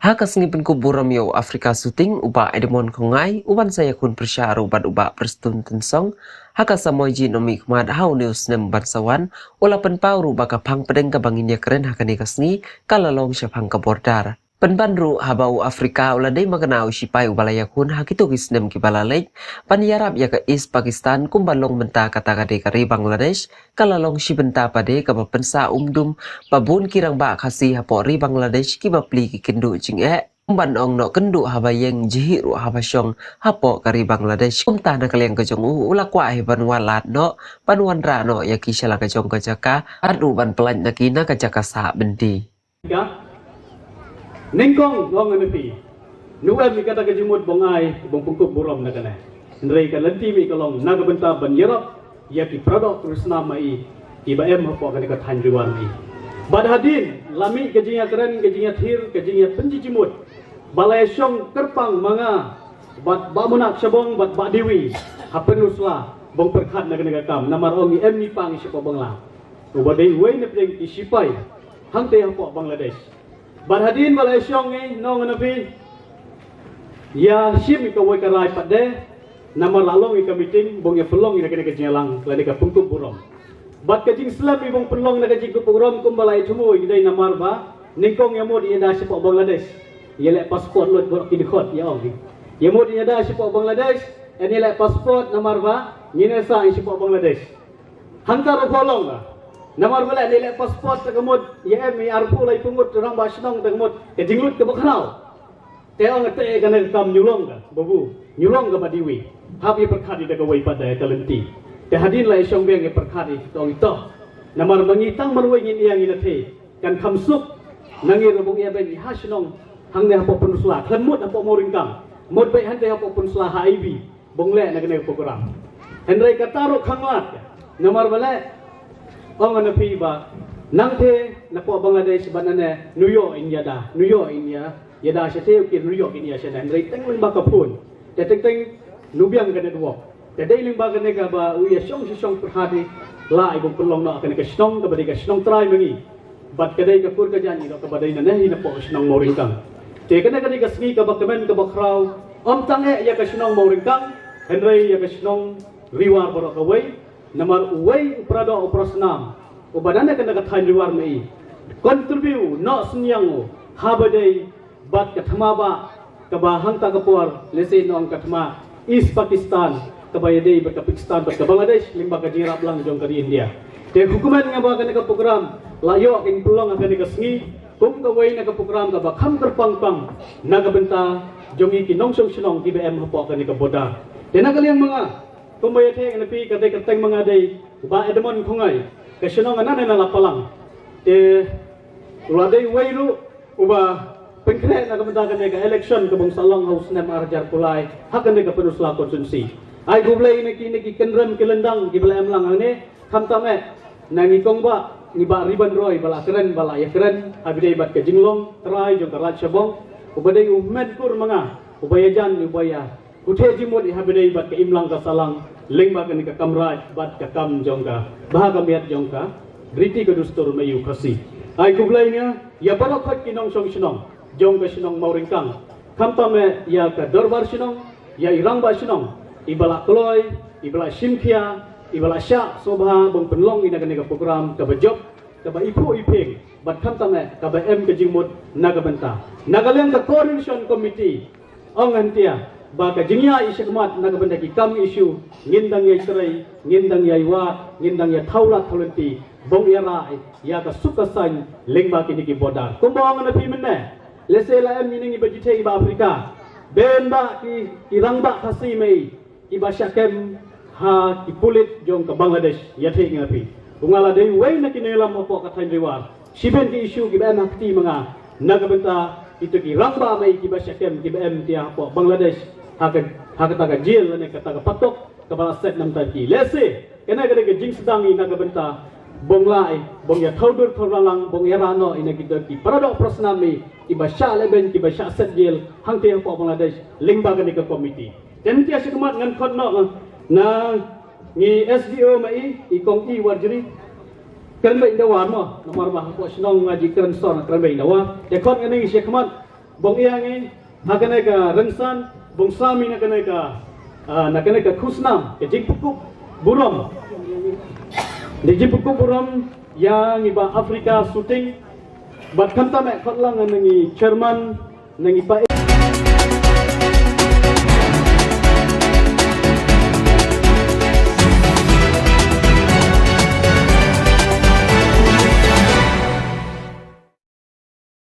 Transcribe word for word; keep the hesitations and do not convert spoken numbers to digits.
Ha ka sngi pynkup burom ïa u Afrika Suting, u Bah Edmond Khongngai, u ban sa ïakhun pyrshah ruh bad u Bah Prestone Tynsong, ha ka samoi jingïakhun ha une u snem ban sa wan, u la pynpaw ruh ba ka phang pdeng kaba ngin ïakren ha kane ka sngi, ka la long shaphang ka border. Pynban ruh haba u Afrika u la dei makna u shipai uba la ïakhun ha kito ki snem kiba la leit, ban ïarap ïa ka East Pakistan kumba long mynta kata ka dei ka ri Bangladesh, ka la long shi bynta pat de kaba pynsah umdum ba bun ki rangbah Khasi hapoh ri Bangladesh kiba plie ki kynduh jingeh. Kumban ong noh kynduh haba ïeng, jhieh ruh haba shong hapoh ka ri Bangladesh. Kumta na ka liang ka jong u, u la kwah hi ban wallam noh, ban wanrah noh ïa ki sha la ka jong ka jaka, bad ruh ban pyllait na ki na ka jaka sah byndi. Ka nyngkong, ong ïa phi, ngi em ïa kata ka jingmut ba ngi ai, ba ngi pynkup burom na kane. Hynrei ka lynti mih ka long na ka bynta ban ïarap ïa ki paradoh parasnam mih, kiba em hapoh kane ka thaiñ Ri War mih. Bad hadien la mih ka jingïakren, ka jingïathir, ka jingïapynjah jingmut, ba la ïashong kyrpang ma nga bad Bah Munak Shabong bad Bah Dewi ha Pynursla, ba ngi pyrkhat na kane ka kam, namar ong ngi em ngi pang shapoh Bangla. Uba dei uwei na pdeng ki shipai hangtei hapoh Bangladesh. Bad hadien ba la ïashong ngi, ong ïa phi, ïa shim ïa kawei ka rai pat de, namar la long ïa ka meeting, ba ngi ïa pynlong ïa kane ka jingïalang, lane ka pynkup burom. Bad ka jingslem ïa ba ngi pynlong na ka jingkup burom kumba la ïathuh, ïa dei namar ba nyngkong ïa mut ïa da shapoh Bangladesh, ïa leh passport lut baroh ki dkhot ïa ong. Ïa mut ïa da shapoh Bangladesh, ïa leh passport namar ba ngin ïa sah ïa shapoh Bangladesh. Hangta ruh ka long ka. Namar ba leh, leh passport te ka mut, ïa em ïa arphew laiphew ngut rangbah shnong te ka mut, ka jinglut kaba khraw. Te ong te kane ka kam ngi long ka, babu, ngi long ka Bah Dewi. Hap ïa pyrkhat ïa da kawei pat de ka lynti. Te hadien la ïashong biang ïa pyrkhat ïa to ïa to. Namar ba ngi tang marwei ngin ïa ngi la the. Kan kham suk, na ngi ruh ba ngi ïa beit ngi ha shnong, hangne hapoh Pynursla, khlem mut hapoh Mawryngkang. Mut beit hangtei hapoh Pynursla ha I B. Ba ngi leh na kane ka program. Hynrei kata ruh khanglad. Namar ba leh, ong ïa phi ba nangtei napoh Bangladesh bad nane, ngi ïoh ïa da, ngi ïoh ïa, ïa da shatei u kir, ngi ïoh ïa shane. Hynrei teng lyngba ka phone. Te teng teng ngi biang ka network. Te dei lyngba kane kaba u ïashong shi shong pyrkhat ïa la ïa ba ngi pynlong noh kane ka shnong kaba dei ka shnong trai ma ngi. Bad ka dei ka kur ka jaiñ ïa kaba dei nane hi napoh shnong Mawryngkang. Te kane ka dei ka sngi kaba kmen kaba khraw, ym tang eh ïa ka shnong Mawryngkang, hynrei ïa ka shnong Ri War baroh kawei, namar uwei u paradoh u parasnam, uba nane kane ka thaiñ Ri War mih, contribute noh synñiang u, haba dei bad ka thma ba, kaba hangta ka por, lehse nong ka thma East Pakistan, kaba ïadei bad ka Pakistan bad ka Bangladesh, lyngba ka jingïarap lang jong ka ri India. Te hukum nga ba kane ka program la ïoh kin pynlong ha kane ka sngi kum kawei na ka program kaba kham kyrpang pang na ka bynta jong ngi ki nongshong shnong kiba em hapoh kane ka border. Te na ka liang ma nga, kumba ïathuh ïa phi, ka dei ka kyrteng ma nga dei Bah Edmond Khongngai, ka shnong nga nane na Lapalang. Te u la dei uwei ruh uba pynkhreh na ka bynta kane ka election kaba ngi sa long ha u snem ar hajar arphew lai ha kane ka Pynursla constituency. Ai khublei na ki, na ki kynrem ki lyndang kiba la em lang hangne, khamtam eh na ngi kong Bah, ngi Bah Riban Roy ba la kren, ba la ïakren ha ba dei bad ka jinglong trai jong ka Raid Shabong, uba dei u hynmen kur ma nga, uba ïajan, uba ïa u theh jingmut ïa ha ba dei bad ka imlang ka sahlang lyngba kane ka kam raid bad ka kam jong ka, bha ka miat jong ka riti ka dustur mih u Khasi. Ai khublei nga ïa baroh khoit ki nongshong shnong jong ka shnong Mawryngkang, khamtam eh ïa ka dorbar shnong, ïa i rangbah shnong iba la kloi, iba la shim khia, iba la shah sngewbha ba ngi pynlong ïa kane ka program kaba jop, kaba iphuh iphieng bad khamtam eh kaba em ka jingmut na ka bynta. Na ka liang ka coordination committee, ong hangta ba ka jingïaid shakhmat na ka bynta ki kam issue, ngin dang ïatrei, ngin dang ïawad, ngin dang ïathaw lad thaw lynti ba ngi ïarah ïa ka suk ka saiñ lyngba kine ki border. Kumba ong na phi mynne, lehse la em ine ngi ba jitheh iba Afrika, bun bah ki, ki rangbah Khasi mih kiba shah kem ha ki pulit jong ka Bangladesh, ïathuh ïa phi. Nga la dei uwei na ki nongïalam hapoh ka thaiñ Ri War, shibun ki issue kiba em ha kti ma nga na ka bynta kito ki rangbah mih kiba shah kem kiba em te hapoh Bangladesh, ha ka, ha kata ka jail lane kata ka patok kaba la set na ka bynta ki. Lehse kane ka dei ka jingsdang ïa na ka bynta ba ngi lah, ba ngi ïathaw dur thaw rylang, ba ngi ïarah noh ïa kito ki paradoh parasnam mih kiba shah lehbeiñ, kiba shah set jail hangta hapoh Bangladesh lyngba kane ka committee. Te mynta shakhmat ngan khot noh na ngi S D O mih, i kong I Warjri. Kren beit da War mo, namar ba hapoh shnong nga ju kren sor, kren beit da War. Te khot nga ning shakhmat Bong ïa ngi ha kane ka rynsan, bong sam ïa ngi na kane ka, ah, na kane ka khusnam, ka jingpynkup burom. Ka jingpynkup burom ïa ngi Bah Africa Suting, bad khamtam eh khot lang na ngi chairman, na ngi pa